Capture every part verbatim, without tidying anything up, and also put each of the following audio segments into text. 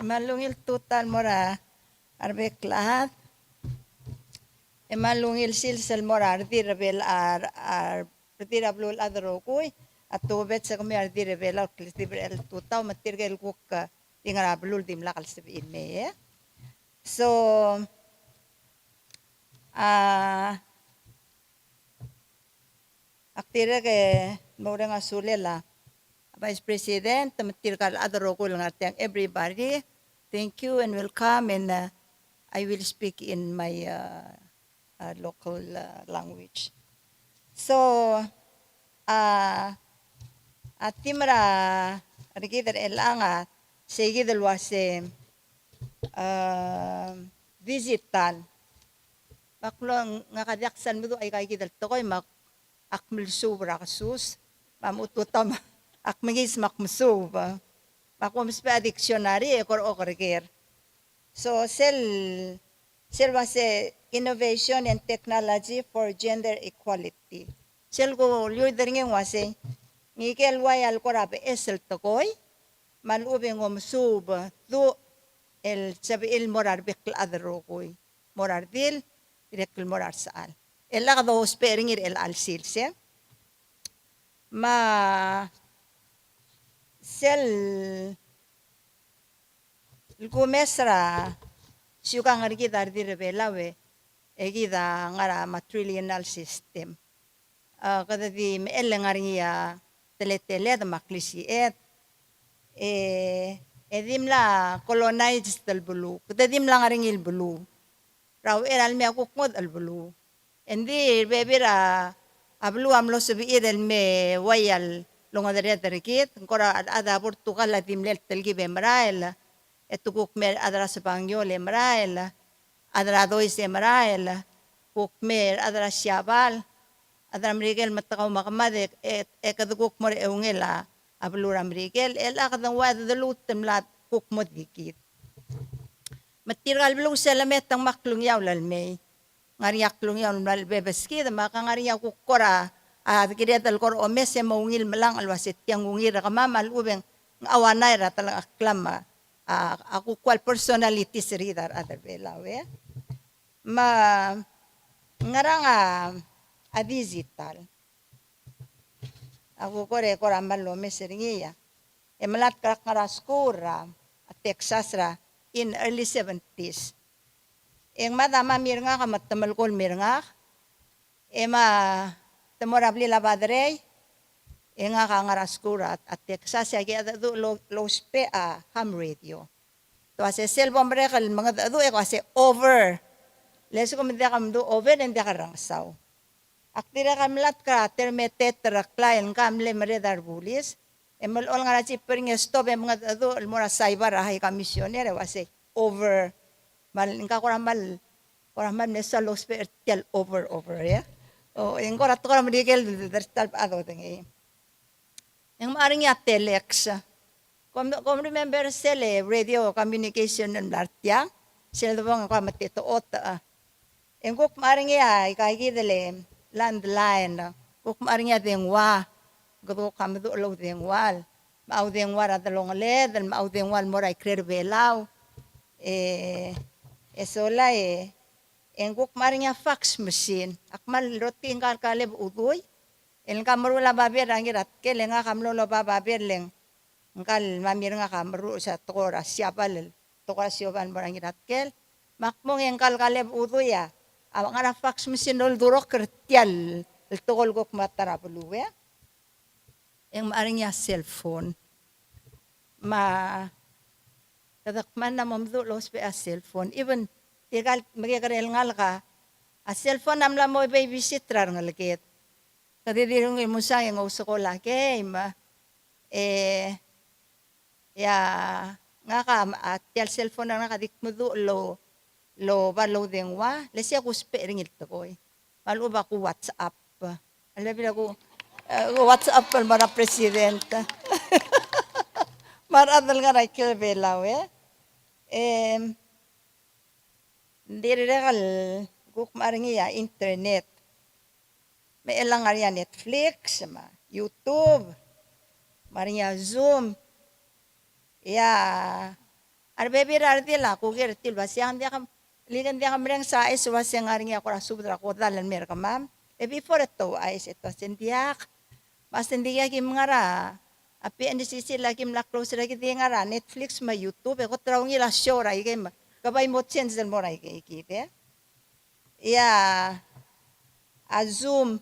Me a ungil tutau el mo er a rebek el chad. E me a ungil sils el mo er a redil er a Bel-, a, a redil er a beluulechad el rokui, a tokubets er kemiu a redil er a Belau el klisiich er chelecha el tutau, me tirke el kuk, e, di ngar er a beluu el dimlak el sebechir el mei, e. So, a, ak dirrek el mo mereng a sulel a Vice President, me tirka el chad el rokui el ngar tiang, everybody. Thank you and welcome, and, uh, I will speak in my, uh, uh, local, uh, language. So, uh, a theme er a, er kid er chelechang a, se kid el uase, uh, digital. Me ak mlo, ngak a diak sal meduch aika kid el tekoi, me ak ak milsuub er a kesus, me a lmuut el tutau me ak mengiis me ak mesuub. Me ak ousbech a dictionary e kora oker ker. So sel, sel uase innovation and technology for gender equality. Sel kuliuid er ngii ng uasei, ngike el ua ia el kora beches el tekoi, me a lechub e ng omesuub, duch el sebechir el mo er a rebek el chad el rokui. Mo er a redil, dirrek el mo er a resechal. E le kede ousbech er ngii er chelecha el sils, e. Me sel kumes er a siukang er kid a redil er a Belau e, e kid a ngar er a matrilineal system. A, kede di mechell e ng ngar er ngii a teleteled me a klisiched. E, e dimla colonized el beluu. Kede dimla ngar er ngii el beluu. Er a uchei er a lemei a kuk ngodech el beluu. Engdi bebil er a beluu a mlo sebechir el me ua ia el ongedereder er kid, ng kora a rechad er a bo er a tekoi a di mle telkib e merael, e te kuk mei a rechad er a Sebangiol e merael, chad er a Dois e merael, kuk mei a rechad er a Siabal, chad er a Merikel me te kau me a kemad e, e, e kede kuk mo er a eungel a beluu er a Merikel, e le kede ua dedeluut el mla kuk mo di kid. Me tirka el beluu sel lemei e te ngmai a klungiaol el mei. Ngar er ngii a klungiaol el mla lebebeskid, me a ka ngar er ngii a kuk kora, a, kired el kora omes e mo ungil melangch el uase tiang ungil er kemam, me a lechub e ng auanai er a telengcheklam a, a, a kuk ua el personalities er kid a rechad er a Belau, e. Me ngerang a, a digital. A kuk kora, kora mal omes er ngii a. E melatk er a kuk ngar er a skuul er a, a Texas er a in early seventies. E ng mad a mami er ngak me te melekoi el mei er ngak. E me te mo er a blil a Badrei, e ngak a ngar er a skuul er a, a Texas, e aki a dedu el, el ousbech a ham radio. Te uase sel bo merek el mengedecheduch e ke uase over. Le lsekum ng diak a mdu over e ng diak a rrengesau. Ak dirrek el melatk er a termeteet er a klai el ngka mle mered a rebulis, e mle ngar er a chip er ngii e stob e mengedecheduch el mo er a cyber er a High Commissioner e uase over. Me ngka kora mal, kora mal mle soal el ousbech er tia el over, over, e. O, e ng kora tekoi er a Merikel el di ta el bechad a dodengei. E ng mla er ngii a telex. Kom, kom remember sel radio communication el mla er tiang? Sel debong e kora me te, te otech. E ng kuk mla er ngii a ika kid el landline. Kuk mla er ngii a dengua. Kede kuk a meduch el oudengua. Me a oudengua er a delongeled, me a oudengua el mo er a ikrel Belau. E, e sola e, e ng kuk mla er ngii a fax machine. Ak mal rotii ngka el kaleb a udui. El ngka a meruul a babier er a Ngiratkel, e ngak a mlo loba a babier, le ngka el mami er ngak a meruul a tekoi er a Siabal, el tekoi er a Siabal el mo er a Ngiratkel. Me ak mong e ngka el kaleb a udui a, a ngar er a fax machine el oldurokl er tia el tekoi el kuk me a ta er a beluu, e. E ng mla er ngii a cellphone. Me kede kmal mla mo meduch el ousbech a cellphone. Even tirka el mekekerei el ngalek a, a cellphone a mla mo babysit er a rengeleked. Kede di ungil musang e ng ousekool a game. E, ia, ngak a, a tia el cellphone er ngak a di kmeduch el, el oba el oudengua, le sei a kuusbech er ngii el tekoi. Me a lechub a ku WhatsApp. A lebebil a ku, e, ku WhatsApp el mo er a president. Me a rechad el ngar er a ikrel Belau, e. Em, Ng dirrek el kuk mla er ngii a internet. Me chelechang a ngar er ngii a Netflix, me a YouTube, me a ngar er ngii a Zoom. Ia, A rebebil er a redil a kuker er tir el uasei ng diak, le ng diak mereng, se a chais el uasei ng ngar er ngii a kora subed er a kodall el mei er kemam. E before e te ouchais e te uasei ng diak. Me a se ng diak, kim ngar er a P N C C el aki mla close er a kid, e ngar er a Netflix me a YouTube, e kot er a ungil a show er a ikei me ke bai mo change el mo er a ikei kid e. Ia, a Zoom,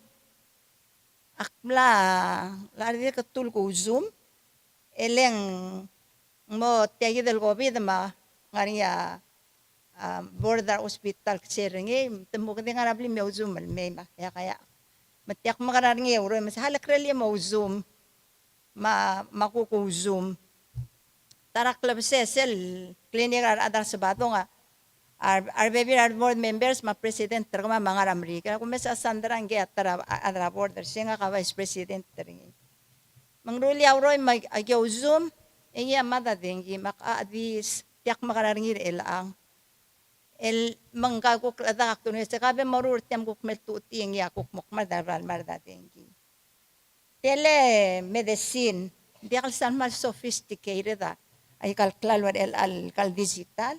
ak mla, la er a dirk tul ku Zoom, e le ng mo tia kid el COVID me ng ngar er ngii a, a, border hospital, ke se er ngii, te mo kede ngar er a blim e Zoom el mei me a, ia ka ia. Me tia ak mekerang er ngii e ureor me se a lekerel e mo Zoom. Me a, me a kuk Zoom. Ta er a klebesei sel clinic er a rechad er a Sebadong a, a rebebil er a board members me a president er kemam a ngar er a Merikel. Ak omes a Sandra, ngii a ta er a, a, a ta er a board er sei, ngak a vice president er ngii. Me ng rullii a ureor me aki Zoom, e ngii a mad a dengki, me ak a dis, tia ak mekerang er ngii er chelechang. El me ng ka kuk ledak, ak dmu el uasei ka bo moruul er tiang, kuk mle tutii, e ngii a kuk mo kmal di mad a dengki. Telemedicine, ng diak el sal kmal sophisticated a, aika el klalo er chelecha el kal digital.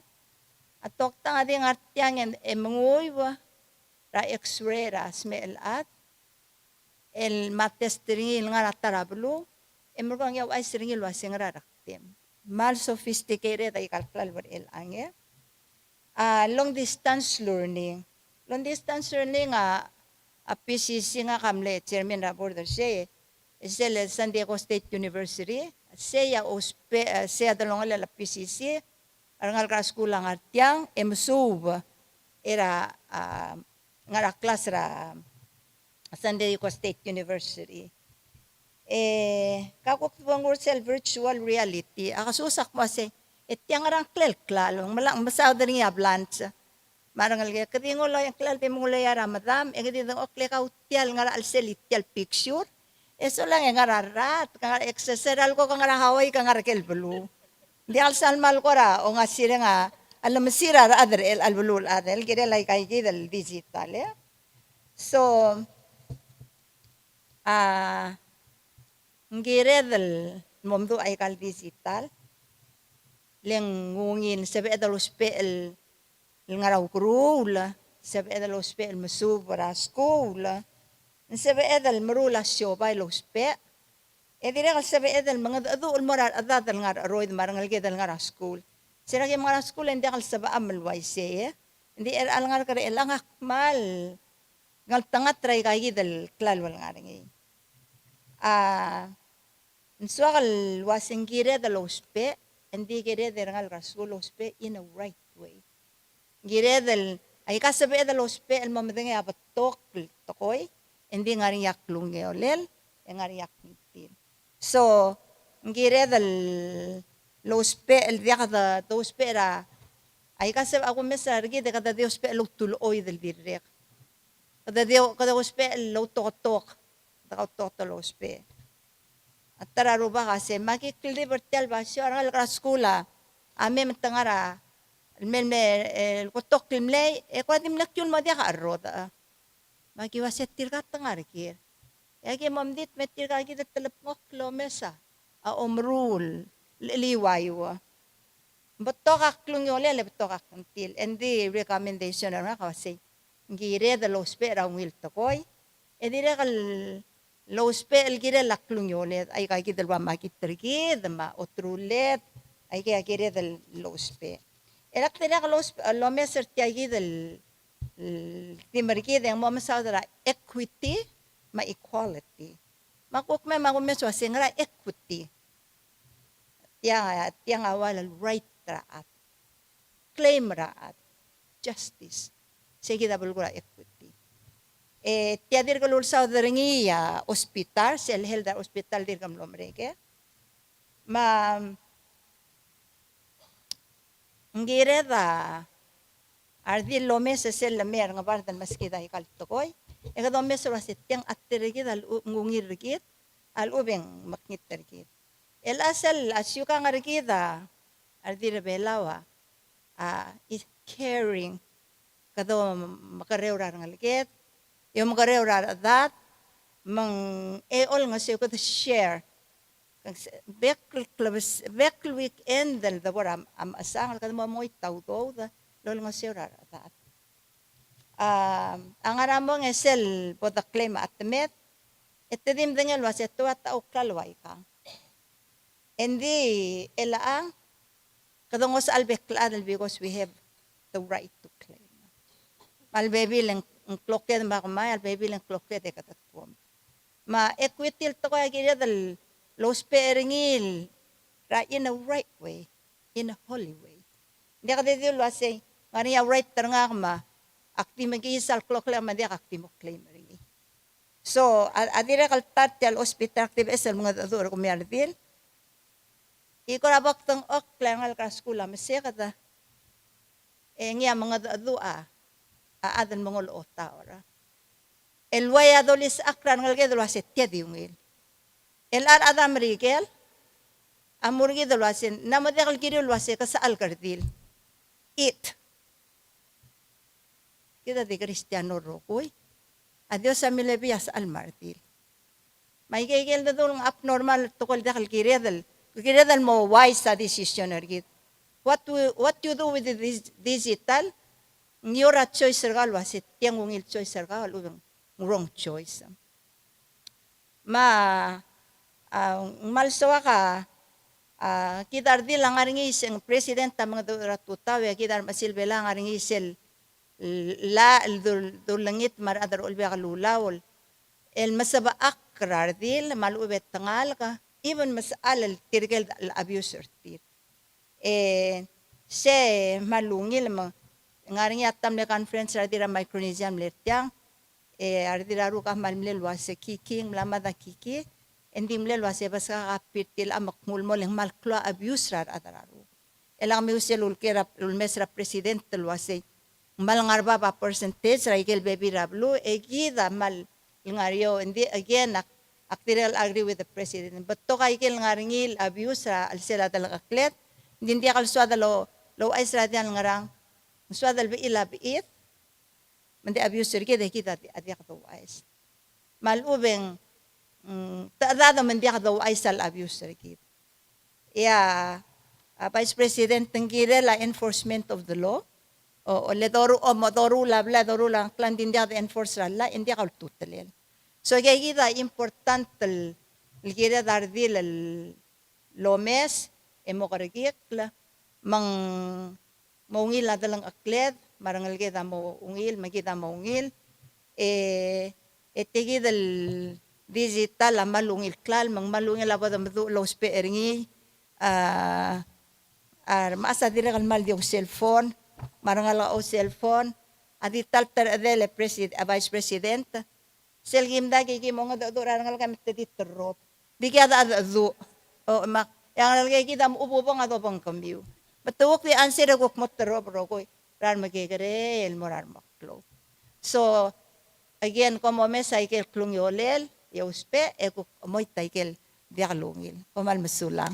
A toktang a di ngar tiang e menguiu er a X-ray er a smecher el chad, el me a test er ngii el ngar er a ta er a beluu, e merekong e ouchais er ngii el uasei ngera a rektem. Kmal sophisticated aika el klalo er chelechang e. A, long distance learning. Long distance learning a, a PCC, ngak a mle chairman er a board er sei, e sel San Diego State University, sei a ousbech, e, sei a delongelel a PCC, a rengalek er a skuul a ngar tiang, e mesuub er a, a, ngar er a klas er a San Diego State University. E, ka kuk debo nguu er sel virtual reality, a kesus ak mo uasei, e tiang a ngera ngklel klalo, ng melang, mesaod er ngii a blanch. Me a rengelekek, ke di nguu el oia ngklel, di mo nguu el oia er a medam, e ke di dengchokl e kau tia el ngar er a chelsel tia el picture. E solang e ngar er a rat, ke ngar er a Texas, er a leko ke ngar er a Hawaii, ke ngar er kel beluu. Ng diak el sal kmal kora ongasireng a, a lemesir a rechad er chelecha el beluu el chad, el kirel aika kid el digital, e. So, a, ng kired el mo meduch aika el digital, le ng ungil, ng sebeched el ousbech el ngar er a ukeruul, ng sebeched el ousbech el mesuub er a skuul, ng sebeched el meruul a siobai el ousbech, e dirrek el sebeched el mengedecheduch el mo er a rechedad el ngar er a cheroid me a rengeleked el ngar er a skuul. Se er a ki ngar er a skuul e ng diak el sebecham el uaisei, e. Ng di er a lengar er a chelechang a kmal ngeltengat er aika kid el klalo el ngar er ngii. A, ng soak el uasei ng kired el ousbech, e ng di kired er a rengalek er a skuul el ousbech in a right way. Ng kired el, aika sebeched el ousbech el mo medengei a betok el tekoi, e ng di ngar er ngii a klungiolel, e ngar er ngii a klungtil. So, ng kired el ousbech el diak de, de ousbech er a, aika sebeched a kumes er kid e kede di ousbech el outelechoid el dirrek. Kede di, kede ousbech el outoketok, de kautoketok el ousbech. A ta er a rubak a se, me aki kldibel er tia el basio, a rengalek er a skuul a, a mei me te ngar er a, el mei, el mei, el betok el mlei, e kuk di mle kiu el mo diak a cherrodech. Me aki uase tirka te ngar er ker. E aki mo mdit me tirka kid a telepngokl el omes a omeruul el cheliuaiu. Ng betok a klungiolel e betok a klungtil. Ng di recommendation er ngak a uasei, ng kired el ousbech er a ungil tekoi, e dirrek el ousbech el kirel a klungioled, aika kid el ua makit er kid, me a oteruled, aika a kired el ousbech. E ak dirrek el ousbech, el omes er tia kid el, el theme er kid e ng mo mesaod er a equity me a equality. Me a kuk me, me a kumes el uasei ngera equity. Tiang, tiang a ua el right er a chad. Claim er a chad. Justice. Sei kid a belkul a equity. E tia dirk el ulsaod er ngii a hospital, sel health er a hospital dirk mlo merek. Me ng kired a redil el omes er sel lemei a rengebard el meskid aika el tekoi. E kede omes el uase tiang a ta er kid a lechub, ng ungil er kid, a lechub e ng mekngit er kid. El a sel, a siukang er kid a redil er a Belau a, a, is caring. Kede omekerreu er a rengeleked, e omekerreu er a rechedad, me ng, e olengeseu, kede share. Bek el klebes-, bek el weekend el debo er a, a mechesang el kede mo mengoit a udoud el olengeseu er a rechedad. A, a ngar er a mong e sel bo de claim a chetemed, e te di medengei el uase te ua ta uklal ua ikang. Engdi chelechang, kede ngosechal bek el chad el because we have the right to claim. Me a lebebil e ng kloked me a kemai, a lebebil e ng kloked e kede tuobed. Me a equity el tekoi a kired el ousbech er ngii er a in a right way, in a holy way. Ng diak de di el uasei, ng ngar er ngii a right er ngak me ak di mekiis el kloklek me ng diak, ak di mo claim er ngii. So, a, a dirrek el ta er tia el hospital ak di beches el mengedecheduch er kemiu a redil. Ikor a bo kdengchokl a rengalek er a skuul a meseked, e ngii a mengedecheduch a, a chad el mengo el otaor. El uai a dolisechakl er a rengeleked el uase tia di ungil. El chad a Merikel a mo er kid el uase, ng mo diak el kirir el uase ke sechal kerdil. It. Kid a di Kristiano el rokui. A Dios a milebii a sechal me a redil. Me aike, aike el dedu el ng abnormal el tekoi el diak el kired el, kired el mo wise a decision er kid. What we, what you do with this digital, ng your choice er kau el uase tia ng ungil choice er kau, a lechub e ng wrong choice. Me a, a, ng kmal soak a, a, kid a redil a ngar er ngii sel, ng president a mengedecheduch er a tutau, e kid a remechesil Belau a ngar er ngii sel llach el dul-, dulengit me a rechad er a Olbiil er a Kelulau el mesebechakl er a redil me a lechub e te ngalek, even mesechal el tirke el abuse er tir. E sei kmal ungil me ng ngar er ngii a ta el mle conference er a redil er a Micronesia el mle er tiang, e a redil er a Ruk a kmal mle el uase Kiki, ng mla mad a Kiki, e ng di mle el uase beskak a pir tia el chad me ak nguu el mong e ng kmal klou a abuse er a rechad er a Ruk. E lak miu sel ulker a, ulemes er a president el uasei, ng kmal ngar er bab a percentage er aike el bebil er a beluu, e kid a kmal ngar er eou, e ng di again, ak, ak dirrek el agree with the president. Betok aike el ngar er ngii el abuse er a chelsel a delengchekled, ng di ng diak el soad el o, el ouchais er a diall ngerang, ng soad el bechil a bechid, me ng di abuse er kid e kid a di-, a diak douchais. Me a lechub e ng, mm, te chedad me ng diak douchais a le abuse er kid. E a, a Vice President ng kirel a enforcement of the law. O, o le doru-, o mo doruul a blai, doruul a ngklang, ng di ng diak de enforce er a llach, e ng diak a ultutelel. So, aikakid a important el, el kired a redil el omes, e mo kerekikl, me ng mo ungil a delengchekled, me a rengeleked a mo ungil, me kid a mo ungil, e, e tia kid el digital a kmal ungil klalo, me ng kmal ungil a bo de meduch el ousbech er ngii, a, a remechas a dirrek el kmal di oucell phone, me a rengalek a oucell phone, a di ta el terechedel e presid-, a Vice President, sel kim daki ki mo mengedecheduch er a rengalek me te di terrob. Di ki a dechedecheduch. O, me a, e a ngalek e kid a mo ubebong a dobengkemiu. Me te kuk di answer e kuk mo terrob el rokui er a remekekerei el mo er a remeklou. So, again, kom omes aike el klungiolel, e ousbech, e kuk omoit aike el diak lungil. Kom kmal mesulang.